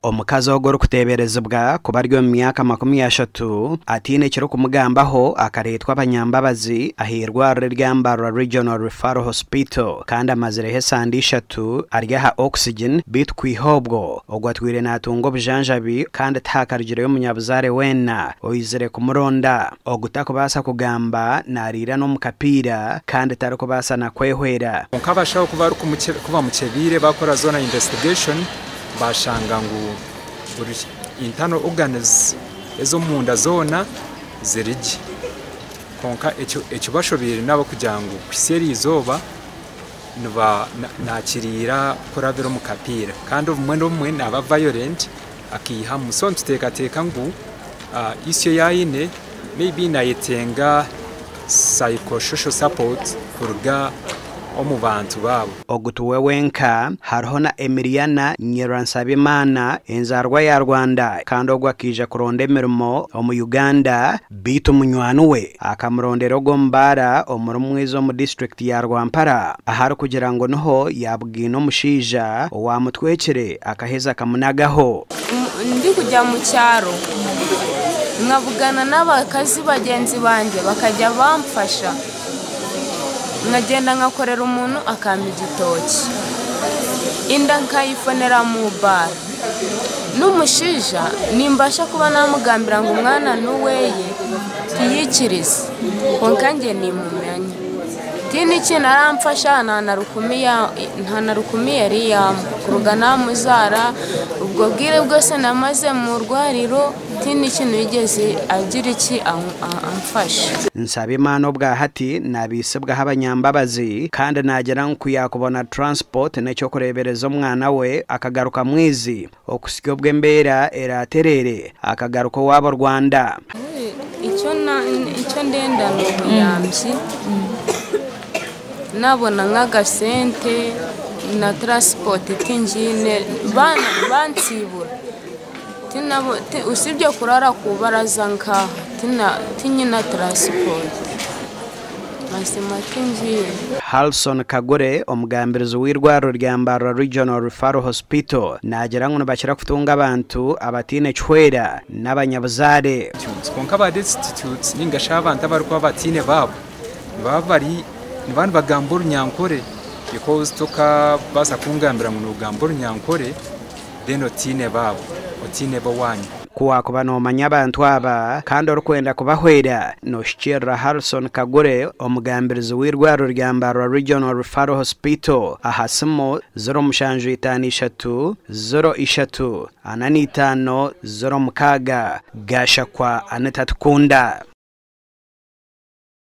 Omukazi ogu orikuteeberezibwa kuba ari omu myaka 30 ataine ekirikumugambaho akareetwa abanyambabazi ah'eirwariro erya Mbarara Regional Referral Hospital kandi amazireho esande ishatu ari aha oxygen beitu kwiha obwo ogwo atwire natunga obujanjabi kandi tihakarugireyo omunyabuzaare weena oizire kumuronda. Ogu takubaasa kugamba nariira n'omu kapiira kandi tarikubaasa na kwehwera. Kwonka abashaho ku bamukyebeire bakora zoona investigation bashanga ngu buri internal organs ez'omunda zoona ziri gye. Kwonka ekibashobeire n'ahabw'okugira ngu kuhitsya eri izooba nakiriira kurabira omu kapiira kandi obumwe n'obumwe naaba violent akaihamu. So nituteekateeka ngu issue ei aine maybe nayetenga psychosocial support kuruga omu bantu baabo. Ogu tiwe wenka, hariho na Emiliana Nyiransabimana enzaarwa ya Rwanda kandi ogu akaija kuronda emirimo omu Uganda beitu munywani we akamurondera ogw'omubaara omuri Mwiza omu disiturikiti ya Rwampara aharikugira ngu niho yaabugaine omushaija owaamutwekire akaheza akamunagaho. Ndikujya mu kyaro nkabugana n'abakazi bagyenzi bangye bakajya bamfasha. Nkagyenda nkakorera omuntu akampa igitookye, enda nkayifonera mu baara. N'omushaija nimbaasa kuba namugambira ngu omwana n'oweye tiyikiriza kwonka ngye nimumanya. Tihaine ekintu aramfasha nta na rukumi yari yampa kuruga namuzaara obwo bwire bwose namaze omu irwariro tihaine ekintu yigeze agira eki amfasha. Nsabimana obwahati nabiisibwaho abanyambabazi kandi naagira ngu ku yaakubona transport n'eky'okureebereza omwana we akagaruka Mwizi okuhitsya obu embeera eraatereere akagaruka owaabo Rwanda. Icyo ndenda ni obuyambi nabona nk'agasente na transport tingiine bantsibura usibye kurara ku baraza nkaha tinyine transport mazima tingiine. Harrison Kagure omugambirizi w'eirwariro rya Mbarara Regional Referral Hospital naagira ngu nibakira kutunga abantu abataine kihwera n'abanyabuzaare. Kwonka aba destitutes ninga shi abantu abarikuba bataine baabo nibaba bari nibaba nibagamba orunyankore because tokabaasa kungambira ngu nogamba orunyankore then otaine baabo, otaine b'owaanyu. Ku waakuba noomanya abantu aba kandi orikwenda kubahwera, noohikiirira Harrison Kagure omugambirizi w'eirwariro rya Mbarara Regional Referral Hospital aha simu 0753 03 45 06. Gashakwa Anita Tukunda.